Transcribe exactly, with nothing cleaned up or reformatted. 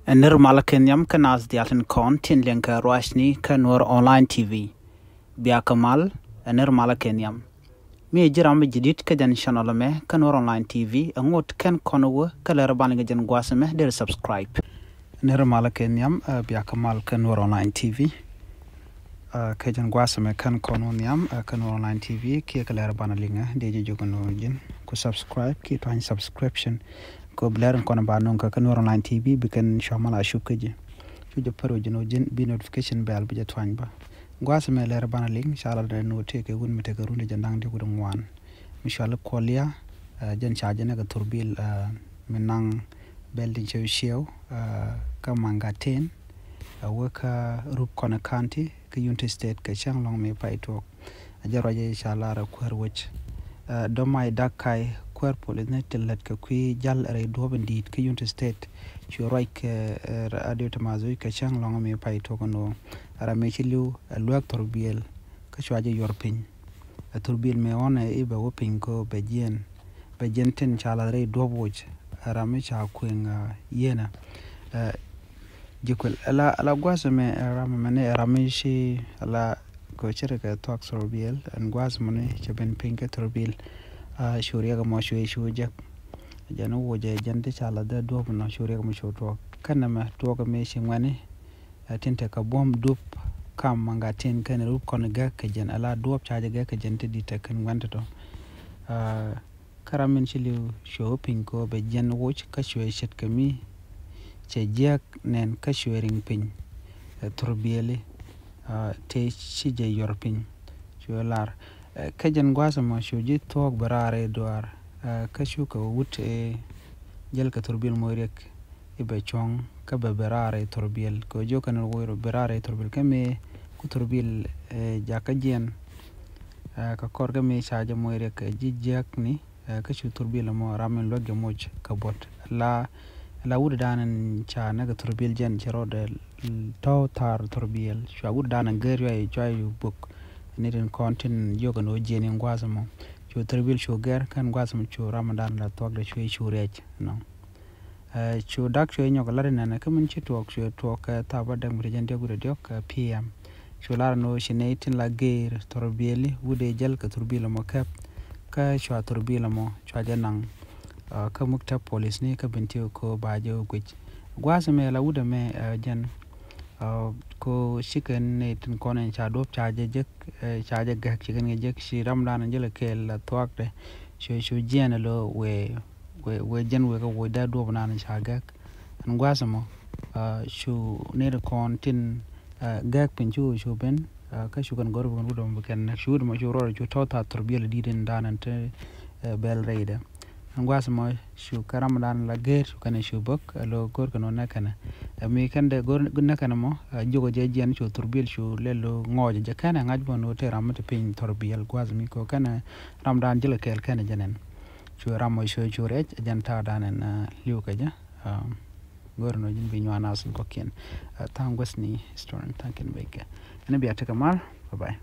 Ɛ nir malä kɛ nhiam kä naath diaal tin kɔn tin liɛŋ kɛ ruacni kä Nuɔr Online T V. Bia kɛ mal, ɛ nir malä kɛ nhiam. Mi ji̱ ram mi ji̱ dit kä jɛn channel mɛ kä Nuɔr Online T V, ɛ ŋot kɛn kɔn wä kä lɛr ban kɛ jɛn gua̱a̱th mɛ der subscribe. Nir malä kɛ nhiam, ɛ bia kɛ mal kä Nuɔr Online T V. Ɛ kɛ jɛn gua̱a̱th mɛ kɛn kɔn wä nhiam, ɛ kä Nuɔr Online T V kiɛ kɛ lɛr ban liŋ, ɛ dee ji̱ jok nɔ ji̱n ku subscribe kiɛ tuany subscription. Kɛ bi lɛr in kɔn ba nuŋ kä kä Nuɔr Online T V bi kɛn cua mal a cup kä ji̱. Cu jɛ pär wä ji̱n wä ji̱n bi notification bell bi jɛ tuany bä. Gua̱a̱th mɛ lɛr banɛ liŋ ca la dɛ note kɛ wun mi tekɛ run di jɛ da̱ŋ di wut ŋuan. Mi cua li kuɔlia, ɛ jɛn ca jɛ nɛ kɛ thurbil, ɛ mi naŋ bɛl di cɛw cɛw, ɛ kä Mangaten, ɛ wä kä Rubkɔn County kä Unity State kɛ cäŋ lɔŋ mi pay tuɔk. A jɛ ruac ca lar ɛ kuäär wec. Ɛ dɔ̱mac dak ka̱y kuäär polis ni tin lät kɛ kui̱ jal rɛy duɔ̱ɔ̱p in di̱i̱t kä Unity State. Cu ruac kɛ ɛ radio tamath wi̱c kɛ cäŋ lɔ̱ŋ mi pay tuɔk ɛn ɣöö ram mi ci li̱w ɛ luäk thurbil kä cua jɛ yuɔr piny. Ɛ thurbil mi ɣɔn ɛ i̱ bɛ wä piny kɛ ɣöö bɛ jiɛn, bɛ jiɛn tin ca lath rɛy duɔ̱ɔ̱p woc. Ɛ ram mi ca kueŋ ɛ yieenä. Ɛ ji̱ kuël ala ala gua̱a̱th ɛmɛ, ɛ ram ɛmɛ ni ɛ ram mi ci ala kɛ cɛ rɛ kɛ thuak thurbil ɛn gua̱a̱th ɛmɔ ni cɛ ben piny kɛ thurbil. Cu riɛk ɛmɔ cu cu jek. Jɛn wocɛ jɛn ti ca la dhɛ duɔ̱p nɔ cu riɛk ɛmɔ cu tuɔk kɛn ɛmɛ tuɔk ɛmɛ ci ŋuɛni. Ɛ tin te kɛ buɔ̱m dup kam Mangaten kɛn Rubkɔn gɛk kɛ jɛn ala duɔ̱p ca jɛ gɛk kɛ jɛn ti di̱t te kɛn ŋuɛn ti tɔ. Kä ram min ci li̱w cuɛ wä piny kɛ ɣöö bɛ jiɛn woc kä cuɛ ce̱tkɛ mi cɛ jiääk nɛn kä cuɛ riŋ piny. Ɛ thurbiɛli tëë ci jɛ yuɔr piny. Cuɛ lar kä jɛn gua̱a̱th ɛmɔ cu ji̱ thuɔ̱k bɛ raar ɛ duaar. Kä cukɛ wut ɛ jäl kɛ thurbil moc riɛk i̱ bɛ cuɔ̱ŋ kä bɛ bɛ raar ɛ thurbil kɛ ɣöö jiök kɛn woc rɔ bɛ raar ɛ thurbil kä mëë ku thurbil ɛ jakä jiɛn. Kä kɔr kä mëë ca jɛ moc riɛk ɛ ji̱ jiääkni. Kä cu thurbil ɛmɔ ram in luäk jɛ moc kɛ buɔt la la wut dan in ca näk thurbil jɛn cɛ rɔɔdɛ tɔ̱ thaar thurbil cua wut dan in gër cua cua buk. Ni tin kɔn tin jiök ɛn ɣöö jiɛn in gua̱a̱th ɛmɔ cu thurbil cu gɛr kɛn gua̱a̱th ɛmɔ cu ram in dan la thuɔkdɛ cu cu riɛc nɔ. Cu dak cuɛ nyɔk lat inɛnɛ kä min ci tuɔɔk cuɛ tuɔɔk kɛ thap adäk mi ti jɛn diɔk wi̱cdɛ diɔk kɛ P M. Cu lar ni ɣöö ci nɛy tin la geer thurbiɛli wut dee jäl kɛ thurbil ɛmɔ kɛp. Kä cua thurbil ɛmɔ cua jɛ naŋ kä muk te polis ni kä bin ti kɛ ba jɛ guic. Gua̱a̱th ɛmɛ la wut ɛmɛ jɛn kɛ cikɛ nɛy tin kɔn in ca duɔ̱p ca jɛ jek ca jɛ gɛk cikɛn kɛ jek ci ram dan in jɛ lɛ kɛɛl la thuakdɛ. Cu cu jiɛn ɛ lo̱ wee wee jɛn wee kä woc dee duɔp nan ca gɛk. Ɛn gua̱a̱th ɛmɔ cu nir kɔn tin gɛk piny cu cu ben kä cu kɛn gɔr bi kɛn wut ɛmɔ bi kɛn nɛk cu wut ɛmɔ cu rɔɔdɛ cu tɔ̱ thaar thurbiɛl di̱t in dan ɛn te bɛl rɛydɛ. Ɛn gua̱a̱th ɛmɔ cu kɛ ram dan la gɛr cu kɛn cu bäk ɛ lo̱ gɔr kɛn wä nɛk kɛn ɛ mi kɛn dee gɔr nɛk kɛn ɛmɔ jiök ɛ jɛ jiɛn cu thurbiɛl cu lɛl lo̱ ŋɔɔc ɛ jɛ kɛn ɛ ŋa̱c bä ni wä te ram mi te piny thurbiɛl gua̱a̱th mi kɛ kɛn ɛ ram dan jil kɛ kɛɛl kɛn ɛ jɛ nɛn. Cu ram mɔ cuɛ cu rɛc jɛn ta̱a̱ dan ɛn li̱w kɛ jɛ. Go̱r nɔ ji̱n bi nyuan nath in kɔ̱kiɛn. Tha̱a̱ŋ guäthni historian tha̱a̱ŋ kɛn bɛc kɛ ɛn bia tekɛ mal. Bye bye.